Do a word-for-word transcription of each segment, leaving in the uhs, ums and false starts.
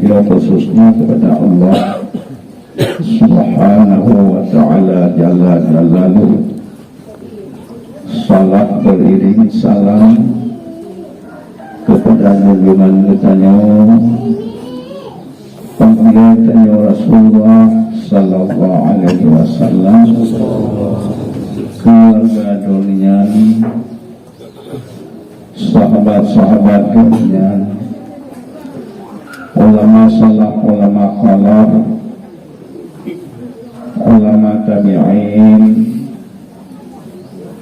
khususnya kepada Allah Subhanahu wa Ta'ala Jalla Jalaluh. Salat beriring salam kepada junjungan geutanyoe, Panggilan tanyoe Rasulullah sallallahu alaihi wasallam, keluarga Gobnyan, sahabat-sahabat Gobnyan, ulama salaf, ulama khalaf, ulama tabi'in,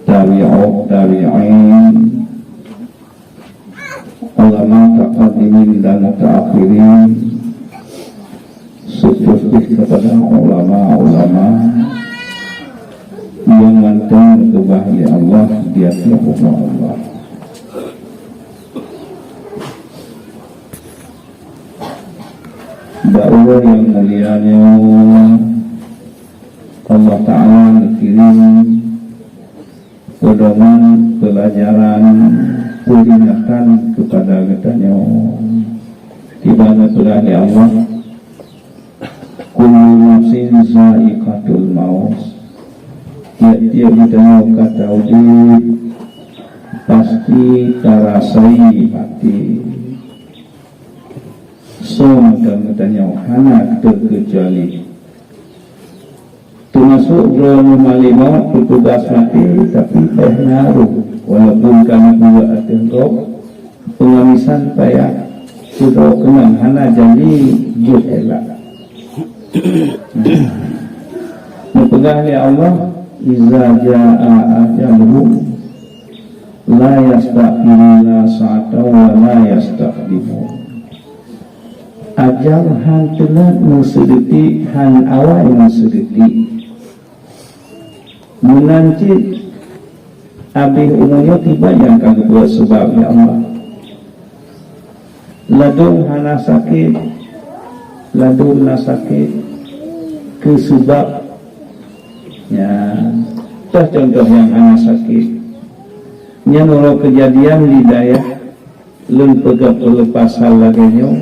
tabi'ut tabi'in, ulama mutaqaddimin dan mutaakhirin, seterusnya kepada ulama-ulama yang mantong geukeubah lé Allah di ateueh ridha Allah. Bak uroe nyang mulia nyoe, Allah Ta'ala neukirém pedoman pelajaran, peringatan kepada geutanyoe. Kiban neupeugah lé Allah, "Kullu nafsin za'iqatul maut." Tiep-tiep geutanyoe ka taudép pasti tarasai maté. Soe mantong geutanyoe hana teukeucuali. Teumasok droeneuh malék mawöt, petugas maté, tapi éh na rôh, walaupun ka neupeubuet ateueh gob peungamisan payah, sidroe keunong hana janji jeuet éh lak. Neupeugah lé Allah, "Iza jaa ajaluhum, la yastakhiruna sa'atan wa la yastaqdimun." Ajal han teulat meuseudeutiek, han awai meuseudeutiek. Meunan cit abéh umu nyoe kiban nyang ka geupeubuet seubab lé Allah. Ladôm hana sakét, ladôm na sakét, keu seubab nyan. Toh contoh nyang hana sakét. Nyan uroe keujadian di dayah Lôn peugah peuleupasan lagée nyoe,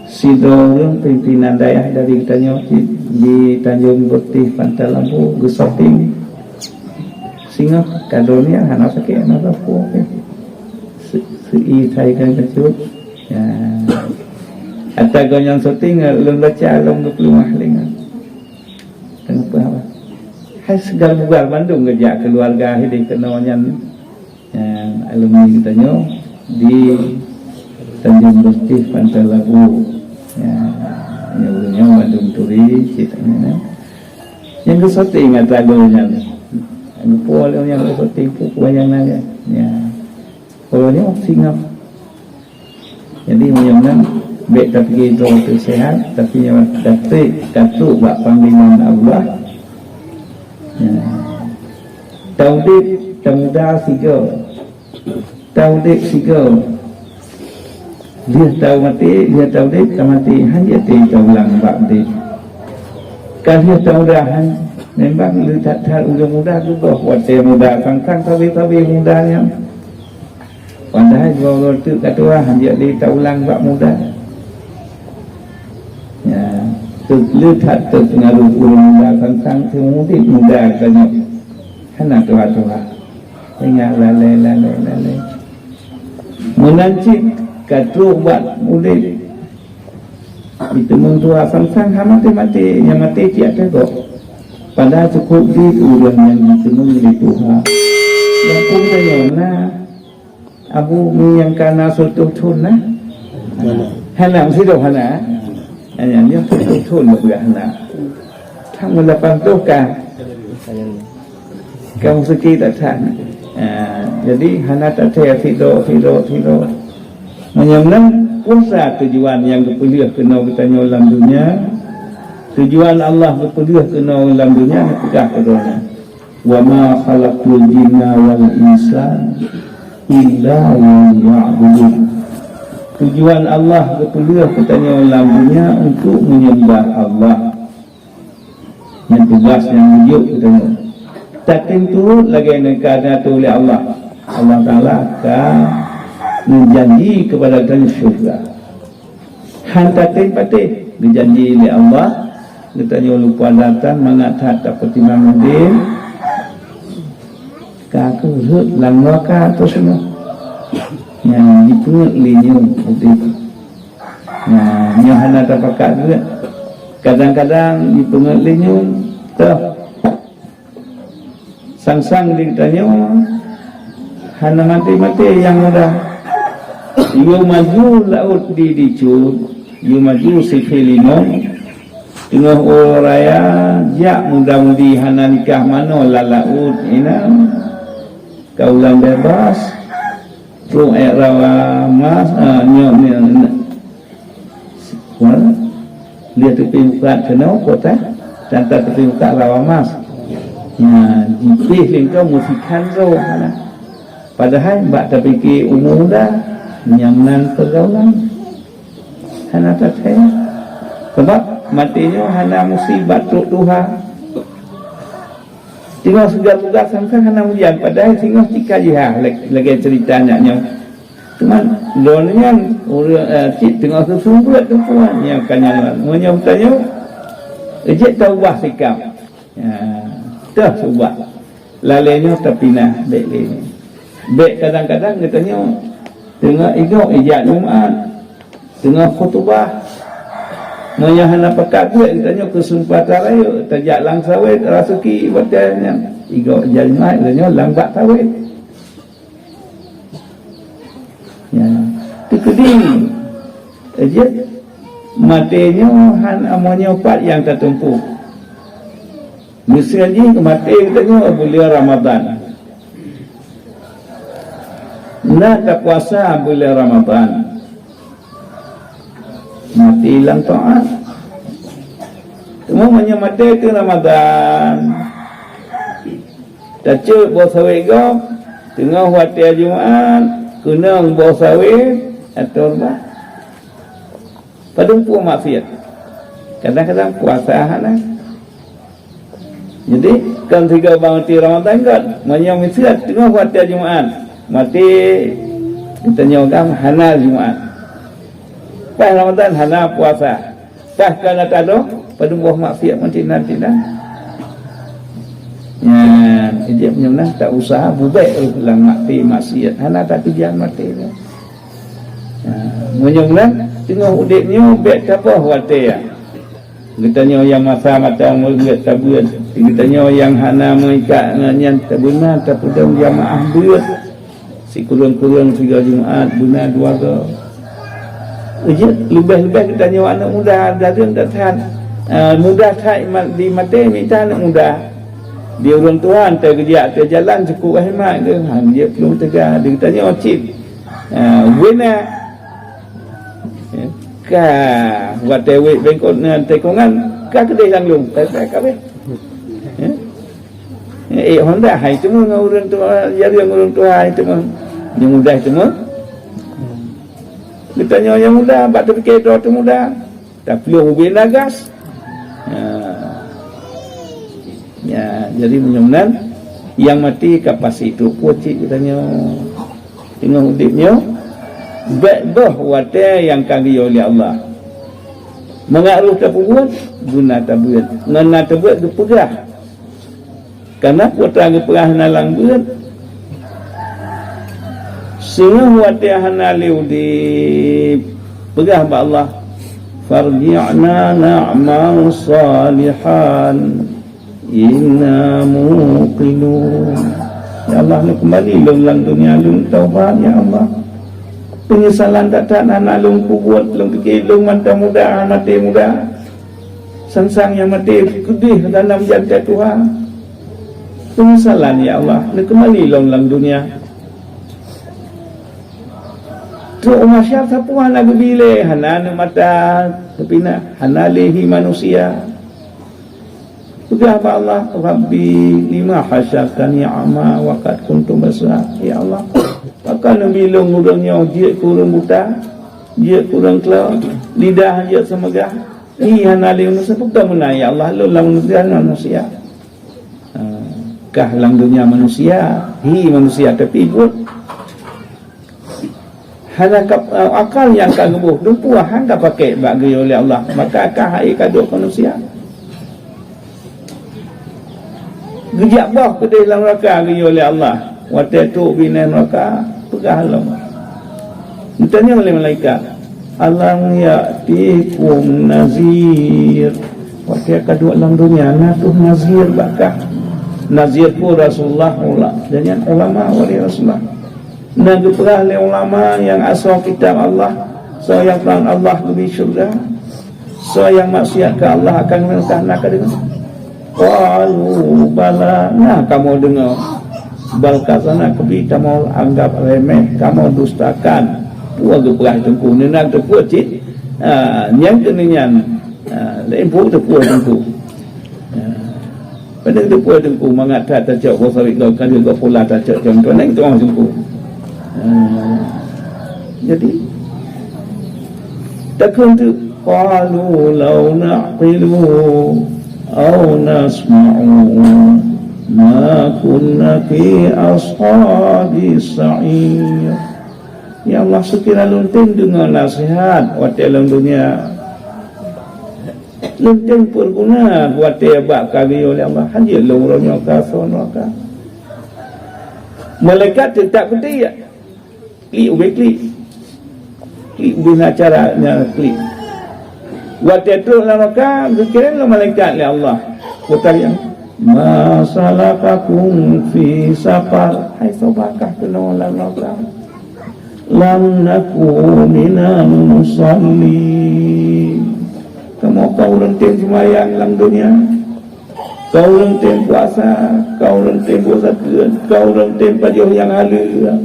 sidroe ureuëng pimpinan dayah dari geutanyoe cit di Tanjong Beutih Pantai Lampu geusyuting singoh, ka droeneuh hana sakét, hana peue. Se-, seu'i thai kan kecut. Ya. Ata gobnyan syuting, lôn baca lom geupeuleumah lé nyan. Teungoh peue haba? Hai seugar bugar bandum geujak keuluwarga hideh keunoe nyan. Nyang alumni geutanyoe di Tanjong Beutih Pantai Labu. Ya, nyoe ureuëng nyoe mandum turi cit nyan. Nyang geusyuting ata gol nyan. Geupo lé nyang geusyuting pu kuayang na nyan. Ya. Kalau nyoe singoh. Jadi, meunyoe nyan, bék tapike droe teuh seuhat, tapi nyoe tatrok, tatrok bak panggilan Allah. Ya. Taudép, tamuda sigoe. Taudép sigoe. Lheueh tamaté, lheueh taudép, tamaté, han jeuet teuh taulang bak udép. Ka lheueh tamuda han, memang le that-that ureuëng muda geuboh watée muda, sang-sang sabe-sabe muda nyan. Padahai dua uroe teuk ka tuha, han jeuet lé taulang bak muda. Ya, teuk le that teupeungaruh ureuëng muda sang-sang seumudép muda tanyoe. Hana tuha-tuha. Ingat lalée, lalée, lalée. Meunan cit ka trok bak udép. Jiteumeung tuha sang-sang hana maté-maté, nyang maté cit ateueh gob. Padahai cukôp jeuet ureuëng nyang jiteumeung lé tuha. Gampông tanyoe na Abu Mi nyang ka na sireutoh thon na? Hana. Hana, meusidroe hana. Hana, nyang sireutoh thon leubeh hana. Tham lapan ploh ka. Ka meuseuki that-that. Ha, jadi hana tathèe sidroe, sidroe, sidroe. Meunyoe nyan, peue sa tujuan nyang geupeulheueh keunoe geutanyoe lam donya? Tujuan Allah geupeulheueh keunoe lam donya neupeugah keu droeneuh, "Wa ma khalaqtul jinna wal insa illa liya'budun." Tujuan Allah geupeulheueh geutanyoe lam donya untuk menyembah Allah. Nyan tugas nyang geujok geutanyoe. Tatem turot lagèe nyang ka geuatoe lé Allah. Allah Taala ka meujanji keupada geutanyoe syeuruga. Han tatem patéh geujanji lé Allah, geutanyoe lupa datang mangat that tapeutimang udeb, ka keuh rhot lam neuraka atau singoh. Nyan jipeungeut lé nyoe udeb. Nyan nyoe hana tapakat geuh. Kadang-kadang jipeungeut lé nyoe, toh. Sang-sang di geutanyoe hana maté-maté nyang muda. Yue maju laôt di dicut, yue maju siphé limong, teungoh uroe raya jak muda-mudi hana nikah manoe lam laôt inan, ka ulang bebas, trok ék rawa mas, ah, nyoe, nyoe, Wah, lheueh teupie mukat keunoe kota, dan teupie mukat rawa mas. Nyan, jipih lé engkau meusikhan droe hana. Padahai bak tapike umu muda, nyang nan peugaulan hana tathèe. Sabab maté nyoe hana musibah trok tuha. Singoh sudah tugas sangka hana ujan, padahai singoh tika jiha lagèe cerita nyak nyoe. Teuma lôn nyan ureueng, eh, cit teungoh susu buet teumpuan nyang ka nyan. Meunyoe tanyoe, jeuet taubah sikap. Ya, teuh subah. Lalé nyoe tapinah bèk lé. Bèk kadang-kadang geutanyoe teungoh igok ijak Jumat, teungoh khutubah. Meunyoe hana pakat buet geutanyoe keuseumpatan rayeuk tajak lam sawét raseuki watèe nyan. Igok ijak Jumat geutanyoe lam bak sawét. Ya. Teukeudi jeuet maté nyoe han amoe nyoe pat nyang tatumpôk. Miseue jih maté geutanyoe buleuen Ramadhan. Na tapuasa buleuen Ramadhan. Maté lam taat. Teuma meunyoe maté teungoh Ramadhan, tacok boh sawét gob, teungoh watèe Jumat, keunong boh sawét, ator bah. Padum peue maksiat. Kadang-kadang puasa hana. Jadi, kon sigoe bak maté Ramadhan kon. Meunyoe miseue teungoh watèe Jumat, maté geutanyoe kan hana Jumat. Pas Ramadhan hana puasa. Pas ka na taloh, padum boh maksiat meunan-meunan. Nyan, ijak meunyoe na tak usah bubek lam maté maksiat. Hana takeujang maté nyoe. Ha, meunyoe meunan, teungoh udép nyoe bèk taboh watèe. Geutanyoe nyang masa mata meubuet tabeuet, geutanyoe nyang hana meuikat ngon nyan tabeuna tapeudong jamaah beuet. Sikureueng-kureueng sigoe Jumat beuna dua goe. Jeuet leubeh-leubeh geutanyoe aneuk muda, dadeueng that-that. Ah, mudah that ma-, di maté mita aneuk muda. Di ureueng tuha teuh geujak teuh jalan cukup hemat geuh, han jeuet plueng teuga. Di geutanyoe cit. Ah, beuna. Ka watèe wét bengkot ngon tikongan, ka keudeh lam lôn, ka, ka, ka beh. Eh, eh, honda hai teuma ngon ureueng tuha, jareung ureueng tuha hai teuma. Nyang muda teuma. Geutanyoe nyang muda, bak teupike droe teuh muda. Taplueng ubé nagas. Ya. Ya, jadi meunyoe meunan, nyang maté ka pasti trok pucék geutanyoe. Teungoh udép nyoe, bèk boh watèe nyang ka geuyue lé Allah. Mangat roh tapeubuet, guna tabeuet. Ngon na tabeuet geupeugah. Kana peue ta geupeugah na lam beuet. Singoh watèe hana lé udép, peugah bak Allah, "Farji'na na'mal salihan." Inna muqinun. Ya Allah, neukeumbali lôn lam dunia lôn taubat, ya Allah. Peunyesalan that-that hana lôn peubuet, lôn pike lôn mantong muda, maté muda. Sang-sang nyang maté keudeh dalam jantai tuha. Peunyesalan, ya Allah, neukeumbali lôn lam dunia. Trok u mahsyar sapeue hana geubi lé, hana aneuk mata teupinah, hana lé hi manusia. Peugah bak Allah, "Rabbi, lima hasyartani a'ma wa qad kuntu basira." Ya Allah, pakon neubi lôn ureueng nyoe jeuet keu ureueng buta, jeuet keu ureueng klo, lidah jeuet seumeugah, hi hana lé manusia, pakon meunan ya Allah, lôn lam manusia, manusia. Ha, kah lam dunia manusia, hi manusia tapi buet. Hana ka, eh, akal nyang ka geuboh, dumpeue han ka pakék bak geuyue lé Allah, maka ka hai ka duek keu manusia. Geujak boh keudeh lam neuraka geuyue lé Allah. Watée trok binéh neuraka, peugah lom. Geutanyong lé malaikat, "Alam ya'tikum nazir?" Watée ka duek lam donya, na teuh nazir bak kah? Nazir peue Rasulullah, ula-, dan nyan ulama wali Rasulullah. Na geupeugah lé ulama nyang asoe kitab Allah, soe nyang peurang Allah geubri syeuruga, soe nyang maksiat keu Allah akan neuraka, na kadeungoe? Qalu bala, na kamoe deungoe. Bal kazabna, keubi kamoe anggab remeh, kamoe dustakan. Peue geupeugah teungku, neunan teupeu cit. Ha, nyang keuneuk nyan, ha, laén peue teupeu teungku. Ha. Padahai teupeue teungku mangat that tacok boh saweue gob, ka lheueh gob pula tacok contoh nyan teungoh teungku. Ah, jadi takheun teuk, qalu law na'qilu aw nasma'u ma kunna fi ashabis sa'ir. Ya Allah, seukira lôn tem deungoe naseuhat watée lam donya. Lôn tem peuguna watée bak ka geuyue lé Allah, hanjeuet lôn uroe nyoe ka asoe neuraka. Malaikat teutap geutiek, klik ubé klik. Klik ubé na cara na klik. Watée trok lam neuraka, geukirém lé malaikat lé Allah. Geutanyong, "Ma salakakum fi saqar?" Hai soe bak kah keunoe lam neuraka? "Lam naku minal musallin." Kamoe ka ureuëng tem seumayang lam donya. Ka ureuëng tem puasa, ka ureuëng tem boh zakeuet, ka ureuëng tem pajoh nyang haleue.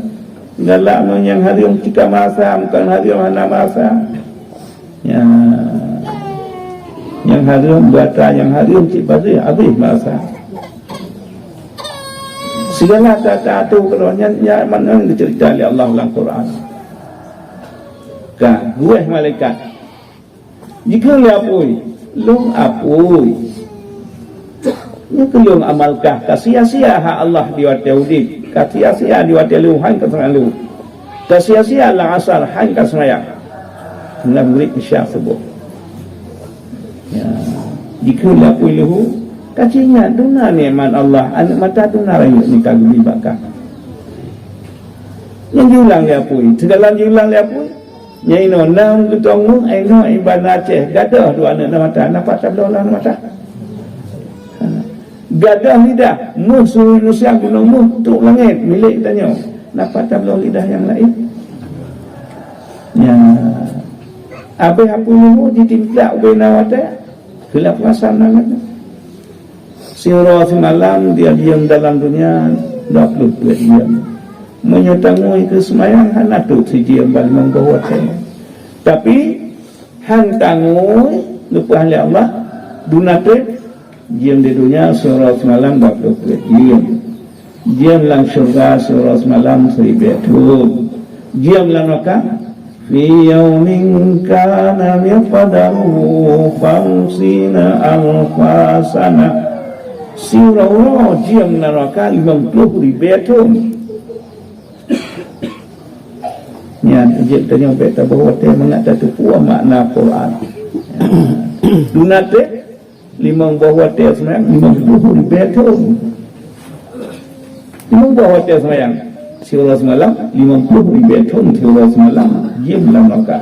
Galak ngon nyang hareuem cit ka masa, kon hareuem hana masa. Ya. Nyang hareuem, buatan nyang hareuem cit pajoh habéh masa. Sigala tata atoe keudroe nyan, nyan mantong geuceurita lé Allah lam Quran. Ka, geuwéh malaikat. Jikheun lé apui, "Lôn apui. Nyoe keuh lôn amalkah ka sia-sia hak Allah di watée udeb, ka sia-sia di watée lôn han ka seurang lôn. Ka sia-sia lam asar han ka seumayang. Lam Maghrib, Isya, Suboh." Ya. Jikheun lé apui leuhô, "Ka ci ingat duna nikmat Allah, aneuk mata duna rayeuk nyoe ka geubri bak kah." Nyan jiulang lé apui, sigohlom jiulang lé apui. Nyan inoe na ureuëng geutong méuh, inoe iban Aceh, gadôh dua aneuk na mata, na pat tabloe lam mata. Gadôh lidah, méuh su manusia gunong méuh trok langét, milék tanyoe. Na pat tabloe lidah nyang laén. Nyan. Abéh apui leuhô jitimplak ubé na watée, keulah puasa nan. Siuroe simalam dia diem dalam dunia dua ploh peuet jeuem. Meunyoe tangui keu seumayang hana trok sijeuem ban limong boh watée. Tapi han tangui leupah lé Allah, duna treb jeuem di dunia siuroe simalam dua ploh peuet jeuem. Jeuem lam syeuruga siuroe simalam siribée thon. Jeuem lam neuraka, fi yaumin kana miqdaruhu khamsina alfa sanah. Siuroe-uroe jeuem lam neuraka limong ploh ribée thon. Nyan, jeuet tanyoe bék taboh watée mangat tateupeue makna Quran. Duna treb, limong boh watée seumayang, limong ploh ribée thon. Limong boh watée seumayang, siuroe simalam, limong ploh ribée thon siuroe simalam, jeuem lam neuraka.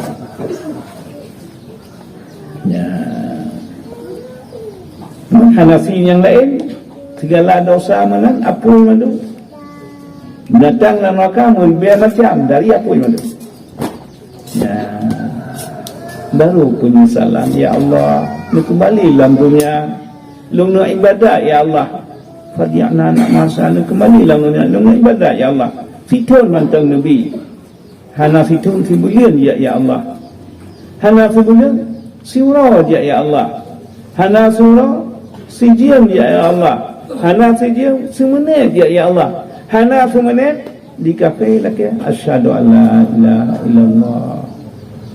Ya. Hana sie nyang laén, sigala desya meunan, apui mandum. Binatang lam neuraka meuribée macam, dari apui mandum. Ya. Baru penyesalan, "Ya Allah, neukeumbali lam dunia. Lôn neuk ibadat, ya Allah." Fadiakna anak masa, "Neukeumbali lam dunia, lôn neuk ibadat, ya Allah." Sithon mantong neubi. Hana sithon, sibuleuen jak, ya Allah. Hana sibuleuen, siuroe jak, ya Allah. Hana siuroe, sijeuem jak, ya Allah. Hana sijeuem, simeunét jak, ya Allah. Hana simeunét, di kafé lakée, "Asyhadu an la ilaha illallah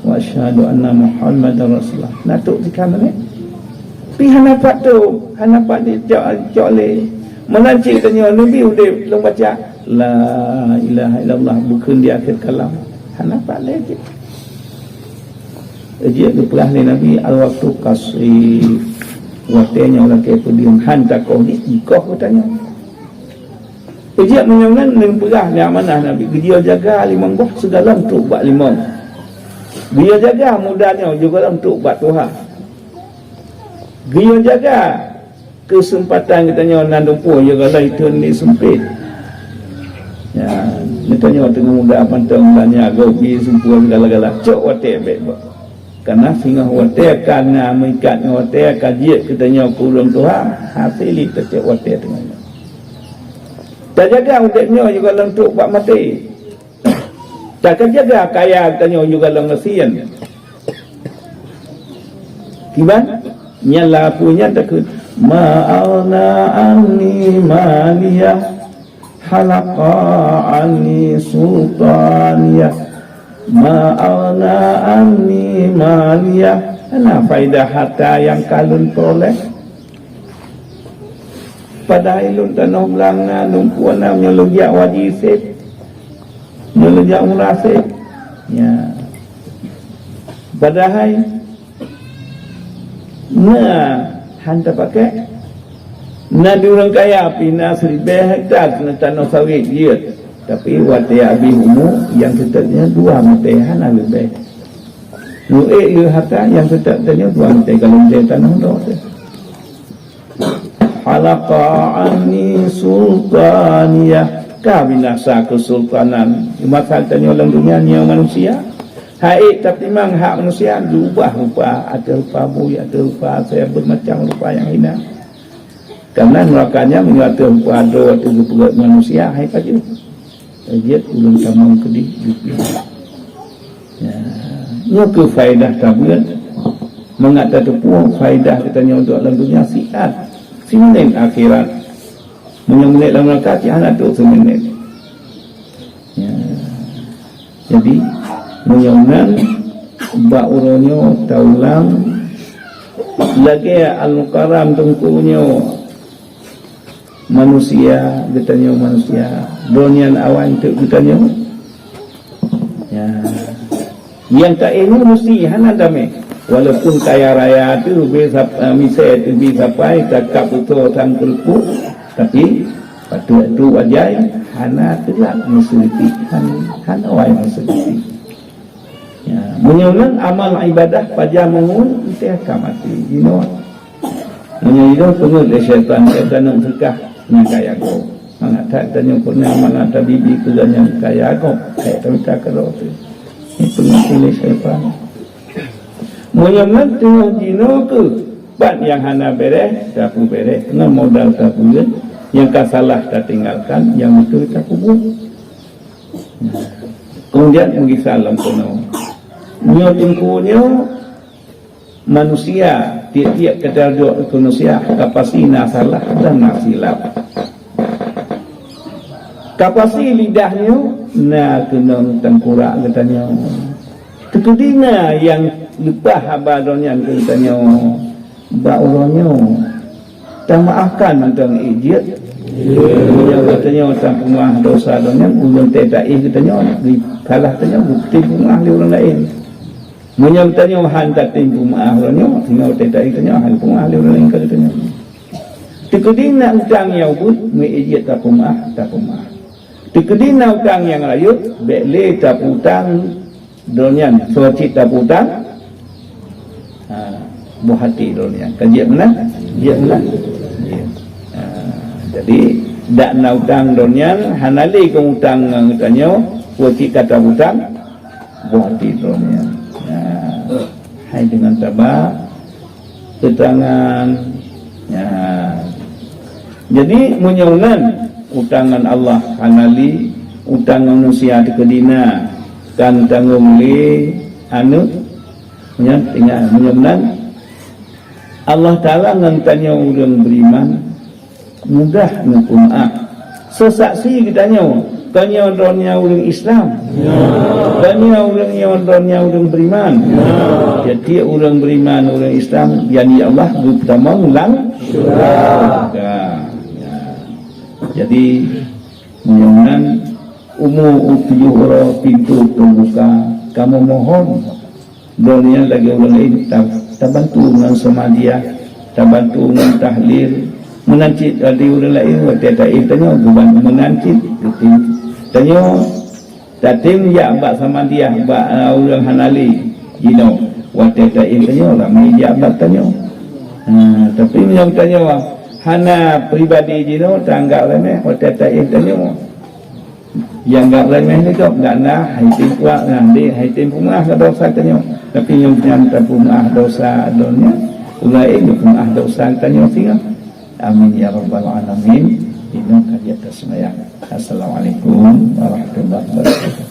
wa asyhadu anna Muhammadar Rasulullah." Na trok di kafé. Tapi hana pat trok, hana pat jicok, cok lé. Meunan cit tanyoe neubi udeb lôn baca, "La ilaha illallah," bukon di akhé kalam. Hana pat lé jih. Jeuet geupeugah lé Nabi, "Al-waqtu qasir." Watée nyoe lakée peudeueng, han takoh jih, jikoh geutanyoe. Jeuet meunyoe nyan neupeugah lé amanah Nabi, geuyue jaga limong boh sigohlom trok bak limong. Geuyue jaga muda nyoe sigohlom trok bak tuha. Geuyue jaga Keuseumpatan geutanyoe na dumpeue, ya, galai thon ni seumpét. Ya, geutanyoe teungoh muda mantong banyak gob bi seumpue segala-gala. Cok watée bék bah. Karena singoh watée ka na meuikat ngon watée ka jeuet geutanyoe keu ulôn tuha, hase lé tacok watée teungoh nyoe. Tajaga udeb nyoe juga lôn trok bak maté. Tajaga kaya geutanyoe juga lôn gasien. Kiban? Nyan lagu nyan takheun, "Ma aghna anni maliyah, halaqa anni sultaniyah. Ma aghna anni maliyah." Hana faedah harta nyang ka lôn peureulée. Padahai lôn tanoh blang na, lôn puan na, meunyoe lôn jak haji seb, meunyoe lôn jak umrah seb. Ya. Padahai na han tapakai. Na di ureuëng kaya pih na siribée hekta tanoh sawét jeuet. Tapi watée habéh umu, nyang seutôt nyan dua meuté hana leubeh. Lôn ék lé harta nyang seutôt nyan dua meuté, ka lôn lé tanoh droe teuh. Halaqa anni sultaniyah. Ka binasa keusultanan. Masa tanyoe lam dunia nyoe manusia. Hai, tapi mang hak manusia, geubah rupa, ateueh rupa bui, ateueh rupa asée, bermacam rupa nyang hina. Karena neuraka nyan meunyoe ateueh rupa droe, ateueh geupeugét manusia, hai pajoh. Jeuet ulôn tamong keudeh dudoe. Ya, nyoe keuh faedah tabeuet. Mangat tateupeue faedah geutanyoe udeb lam dunia siat. Siminét akhirat. Meunyoe minét lam neuraka, cit hana trok siminét. Ya. Jadi, meunyoe nan bak uroe nyoe taulang lagée Al-Mukarram teungku nyoe. Manusia, geutanyoe manusia, droeneuh awai teuk geutanyoe. Ya. Nyang ka ilmu meusti hana damé. Walaupun kaya raya teuh bie sap-, eh, misée teuh bie sapai, ka, ka putôh sang keureupu, tapi patut tu ajai hana teulak meuseuti, han-, hana awai meuseuti. Ya, meunyoe nan amal ibadah pajan meungun, entah ka maté jinoe. Meunyoe jinoe peungeut lé syaitan, syaitan nyang seukah nyan kaya gob. Mangat that tanyoe peureunah mangat tabibi keu gobnyan kaya gob. Kaya tamita keudroe teuh. Nyan peungeut lé syaitan. Meunyoe nan teungoh jinoe keuh, pat nyang hana béréh, tapeubéréh. Ngon modal tabeuet, nyang ka salah tatinggalkan, nyang beutôi tapeubuet. Kemudian meugisa lam keunoe. Nyoe teungku nyoe manusia, tiep-tiep geutanyoe manusia ka pasti na salah dan na silap. Ka pasti lidah nyoe na keunong tangkurak geutanyoe. Teukeudi na nyang leupah haba droeneuh keu geutanyoe bak uroe nyoe. Tamaafkan mantong ék jeuet. Meunyoe geutanyoe tapeumaaf desya droeneuh, ulôn teuh taéh geutanyoe, salah tanyoe geutem peumaaf lé ureuëng laén. Meunyoe geutanyoe han tatem peumaaf droeneuh, singoh teuh taéh geutanyoe han peumaaf lé ureuëng laén keu geutanyoe. Teukeudi na utang nyang ubit, meu ék jeuet tapeumaaf, tapeumaaf. Teukeudi na utang nyang rayeuk, bék lé tapeuutang. Droeneuh soe cit tapeutang, ha, boh até droeneuh. Ka jeuet meunan? Jeuet meunan. Jeuet. Ha, jadi, dak na utang droeneuh, hana lé keu utang ngon geutanyoe, soe cit ka tapeutang, boh até droeneuh. Ha, hai deungon taba, keutangan. Ya. Jadi, meunyoe nan utang ngon Allah hana lé, utang ngon manusia teukeudi na, kan tanggong lé aneuëk, nyan ingat, meunyoe nan Allah Taala ngon tanyoe ureuëng beriman, mudah neupeumaaf. Seusaksi geutanyoe, tanyoe droeneuh ureuëng Islam. Tanyoe ureuëng nyoe droeneuh ureuëng beriman. Tiep-tiep ureuëng beriman, ureuëng Islam, janji Allah geutamong lam syurga. Ya. Jadi, meunyoe nan Umu tujoh uroe pintoe teubuka, kamoe mohon. Droeneuh lagèe ureueng laén ta-, tabantu ngon samadiyah, tabantu ngon tahlil. Meunan cit lagèe ureueng laén watèe taéh tanyoe geuban meunan cit. Tanyoe tatem jak bak samadiyah bak, eh, ureueng hana lé jinoe. Watèe taéh tanyoe ramè jak bak tanyoe. Ha, tapi meunyoe tanyoe hana pribadi jinoe, taanggap remeh watèe taéh tanyoe. Nyang anggap remeh nyoe gob, gata hai tem puak, nah, dek hai tem peumeu'ah dosa tanyoe. Tapi nyang nyan tapeumeu'ah dosa donya, ulôn laén tapeumeu'ah dosa tanyoe singoh. Amin ya rabbal alamin. Inoe ka jeuet taseumayang. Assalamualaikum warahmatullahi wabarakatuh.